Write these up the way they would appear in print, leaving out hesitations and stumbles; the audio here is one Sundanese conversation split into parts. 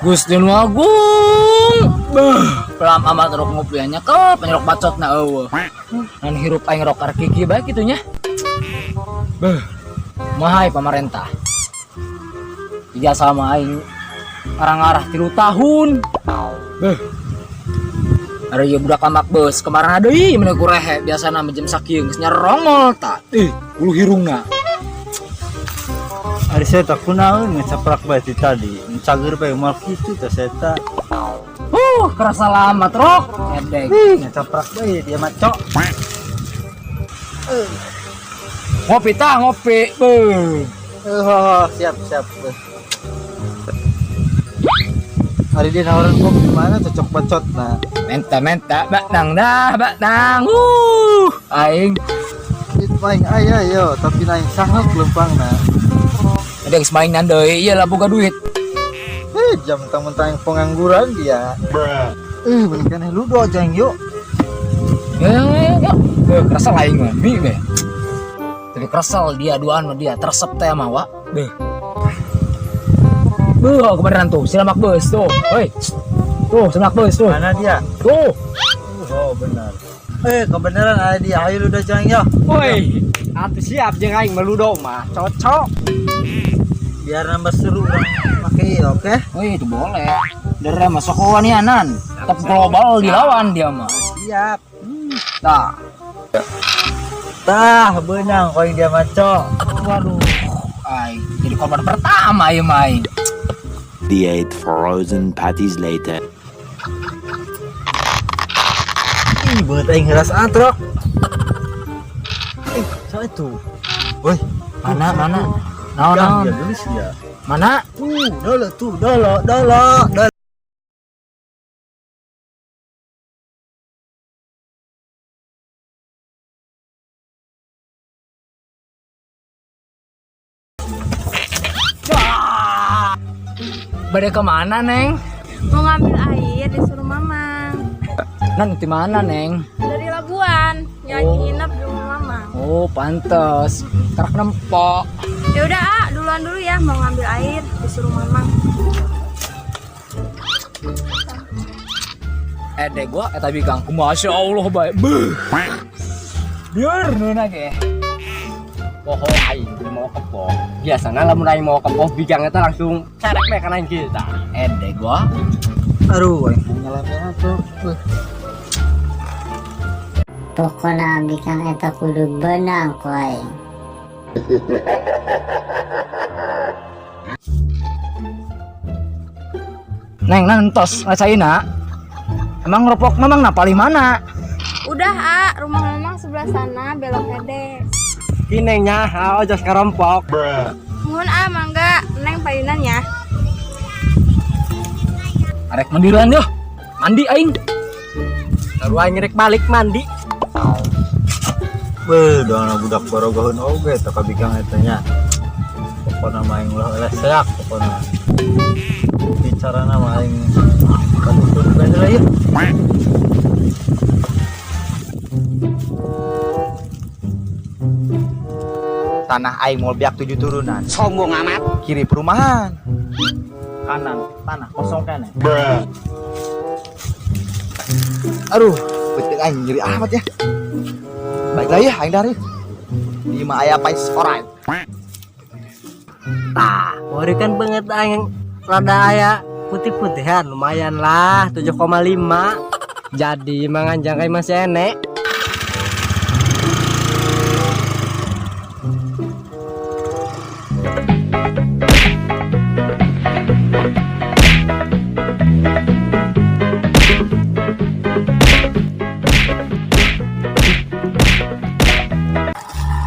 Gusti nu Agung. Beuh, pelam amat rok ngopiannya ke penyerok bacot na eueuh. Ngan hirup aing rok kiki bae kitu nya. Beuh. Mahai pamarentah. Ijazah sama aing ngarang-ngarah 3 tahun. Beuh. Ada ieu budak amak beus kemarin deui mun ku rehe biasana mah jam sakieu geus nyarongol ta. Ih, bulu hirungna. Ari saya tak kunaon ngecaprak bae ti tadi. Cager bae moal kitu teh saya tak. Kerasa lama trok. Edek. Ih, ngecaprak bae dia mah cok. Ngopi tah, ngopi. Beuh. Oh, siap siap. Hari dia nawaran kopi mana cocok bacot nah. Menta menta batang dah batang. Aing. Itu paling aya yo, tapi lain sanggup lempang nah. Ada geus mainan deui, ieu lah boga duit. Jam mentang-mentang pengangguran dia. Berikan ludo jeng yuk. Ya, ya, ya. Kesel aing mah, bi be. Tapi kesel dia duaan mah dia tersep teh mah wa. Beuh. Beuh, kebenaran tuh, silamak beus tuh. Hoi. Tuh, silamak beus tuh. Mana dia? Tuh. Oh, benar. Kebenaran ada dia. Ayo ludo jeng yo. Woi, atuh siap jeung aing mah ludo mah. Cocok. Biar nambah seru orang pakai, oke? Woi, itu boleh. Dere masuk kewanianan. Tetap global dilawan dia mah. Siap. Tah. Tah, benang kau yang dia maco. Waduh. Ai, jadi korban pertama ya main. The 8 frozen patties later. Ih, banget aing ngeras atrok. Siapa itu? Woi, Mana mana? Naon yang naon? dia gelis dia. Mana? Tuh, dolo tuh, dolo, dolo, dolo. Bade kemana, Neng? Mau ngambil air disuruh mama. Nanti mana, Neng? Dari Labuan, yang lagi nginep di rumah mama. Oh, pantes. Karak nempok. Ya udah, ah, duluan dulu ya mau ngambil air disuruh mama. Dek gua eta bikang. Masya Allah bae. Beuh. Biar neuna ge. Poho aing mau kepoh. Biasana lamun aing mau kepoh bikang eta langsung cerek we kana aing kita. Dek gua. Aduh, aing punya lampian tuh. Pokona bikang eta kudu benang ku aing. Neng, nantos ngacaina. Emang ngeropok memang na paling mana? Udah, ah, rumah mamang sebelah sana belok gede. Kinengnya, ah, ojos kerompok. Mohon ah, mangga, Neng payunan ya. Arek mandiran yo. Mandi aing. Baru aing rek balik mandi. Beuh, doang budak borogoheun oge teh ka bikang eta nya. Pokona mah aing ulah eleh seak pokona. Bicarana mah aing katutun bae lah ieu. Tanah aing mau biak 7 turunan. Sombong amat. Kiri perumahan. Kanan tanah kosong kan. Aduh, betul aing nyeri amat ya. Baiklah ya, aing dari. Di mah aya pais orai. Tah, baru kan banget aing rada aya putih-putihan lumayan lah 7,5. Jadi manganjang kayak masih enek.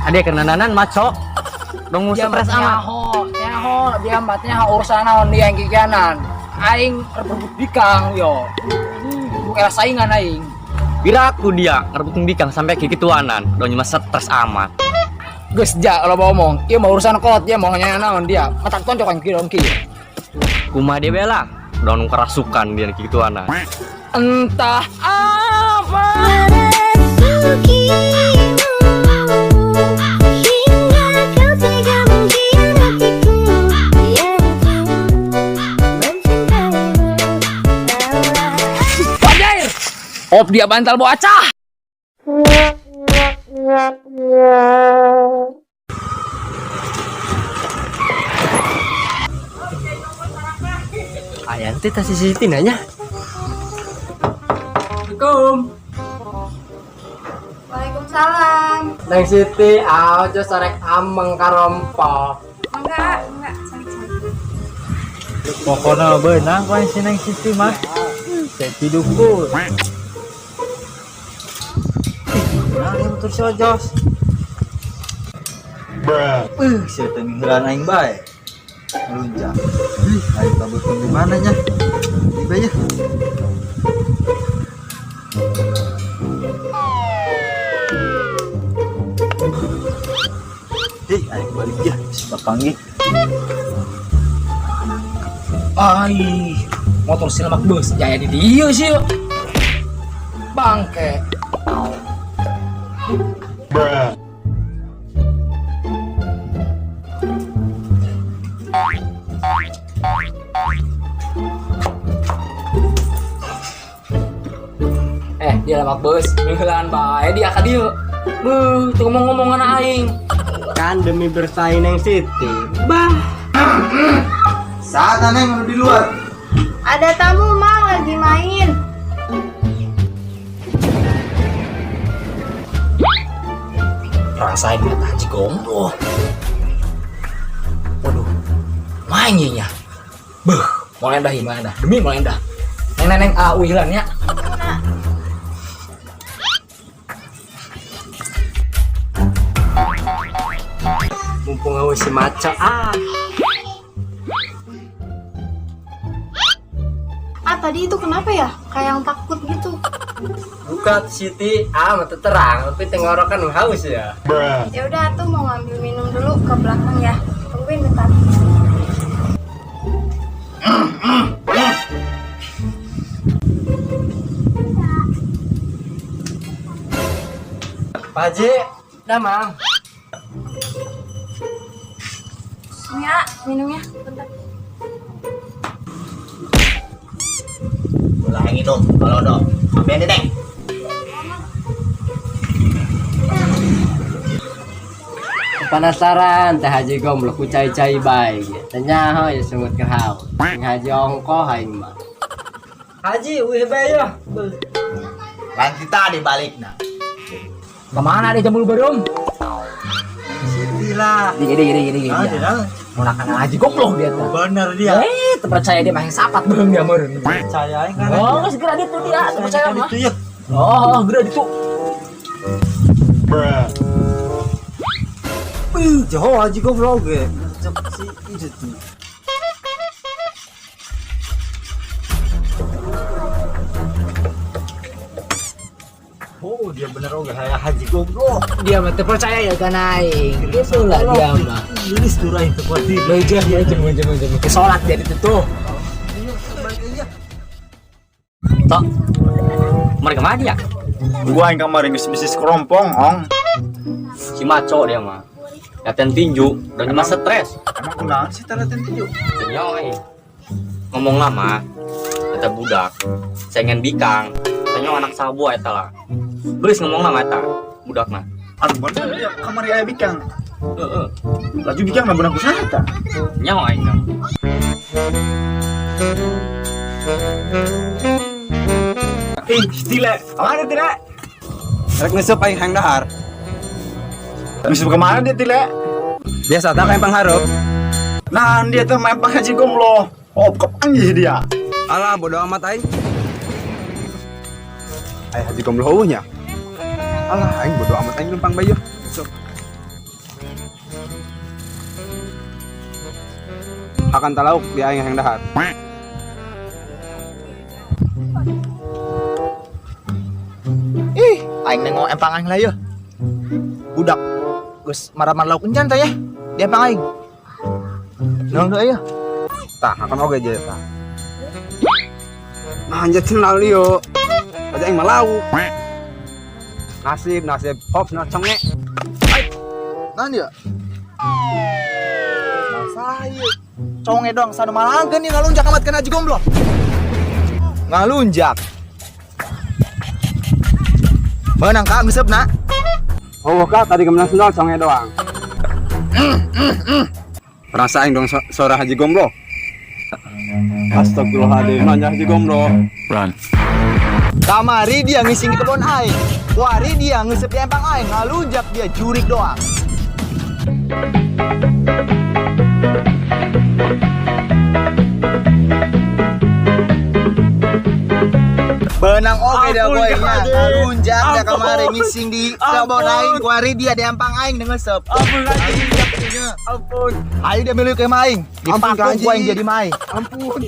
Adek kenananan maco. Dong Dia stres amat. nyaho, nyaho, dia matnya urusan naon dia yang kikianan. Aing rebut bikang yo. Bukan saingan aing. Biraku dia ngerebutin bikang sampai kikituanan. Dong mah stres amat. Geus ja kalau mau ngomong, ieu mah urusan kolot dia mau nanya naon dia. Mata tonjok yang kiri ki. Kumaha dia bela? Dong kerasukan dia kikituanan. Entah apa. Hingga kau tega mengkhianatiku. Yang ku mencintaimu. Op dia bantal bocah. Aya teh tas si Siti nanya. Assalamualaikum. Waalaikumsalam. Neng Siti, aja sarek ameng karompok. Enggak, salik salik. Pokoknya beunang ku aing si Neng Siti mah. Saya tidukur. Nah, dia motor si Ojos. Sia teh ngeulaan aing bae. Ngelunjak. Ih, aing kabutkeun di mana nya? Di bae nya. Ih, aing balik ya, bisa papanggih. Ai, motor si lemak bus jaya di dieu sih. Bangke. Eh, dia lemak bus, minggulan bae dia ka dieu. Beuh, teu ngomong-ngomongan aing. Kan demi bersaing Neng Siti. Bah. Saat Neng anu di luar. Ada tamu, Mang, lagi main. Rasain dia Haji Gombloh. Waduh, main ieu nya. Beuh, mau endah ieu, mau endah. Demi mau endah. Neng neng neng ah uilan nya. Mumpung haus si maca ah. Ah, tadi itu kenapa ya? Kayak yang takut gitu. Buka tuh Siti, ah mata terang, tapi tenggorokan haus ya. Ya udah, tuh mau ngambil minum dulu ke belakang ya. Tungguin bentar. Pak Haji, dah Mang. Ini ya, minumnya. Bentar. Ulah yang itu, kalau dong. Apa yang Neng? Penasaran teh Haji Gombloh ku cai-cai bae. Tanya ho ya sungut ke hau. Sing Haji ongkoh aing mah. Haji, wih bae ya. Lanjut tadi balik nah. Kemana dia jambul berem? Siti lah. Gini gini gini gini. Ah, tidak. Mulakan Haji Gombloh dia tuh. Bener dia. Eh, terpercaya dia mah yang sapat beung dia meureun. Percaya aing kan. Oh, segera itu dia, terpercaya mah. Itu ya. Oh, segera itu. Ih, jauh Haji Gombloh ge. Cek si itu tuh. Oh, dia bener oge kayak Haji Gombloh. Dia mah terpercaya ya kan aing. Gitu lah dia mah. Lilis tuh aing teu kuat Lejeh, lejeh, lejeh, lejeh. Sholat dia itu tuh. Tok. Mereka mana dia? Gua yang kemarin geus bisnis kerompong, ong. Si maco dia mah. Latihan tinju dan cuma stres. Emang kunaon sih teh latihan tinju? Tanya euy. Ngomong lama, eta budak saingan bikang. Tanya anak sabo eta lah. Belis ngomong lama eta budak mah. Aduh bener dia kamari aya bikang. Heeh. Laju bikang mah beunang kusaha tah? Nyawa aing mah. Ih, Tile. Kemana Tile? Rek ngesup aing hang dahar. Ngesup kemana dia Tile? Biasa tak aing panghareup. Nah, dia tuh main Pak Haji Gombloh. Oh, kepanggih dia. Alah bodo amat aing. Aing Haji Gombloh eueuh nya. Alah aing bodo amat aing numpang bae yeuh. Ngesup. Akan talauk di aing hang dahar. Ih, aing nengok empang aing lah yeuh. Budak geus maraman lauk encan teh ya. Di empang aing. Nong deui yeuh. Tah, akan oge je tah. Nah, anjir kenal yo. Aja aing mah lauk. Nasib, nasib. Hop, nah conge. Naon dia? Masalah ieu. Conge doang sanu malangkeun ieu ngalunjak amat kana Haji Gombloh. Ngalunjak. Meunang ka ngeuseup na? Oh, kak tadi kemenang sendal songe doang. Perasaan dong suara Haji Gomblo. Astagfirullahaladzim, nanya Haji Gomblo. Run. Kamari dia ngising di kebon aing. Kuari dia ngeuseup di empang aing, ngalunjak dia jurik doang. Benang oke dah Ampun, boy Kak nya. Haji. Ngalunjak dia Ampun. kemarin ngising di kebon aing, kuari dia di empang aing dengan sep. Ampun Haji. Ngalunjak. Ampun. Ayo dia milik ke maing. Ampun, Kak Dipakung Haji. gua yang jadi maing. Ampun.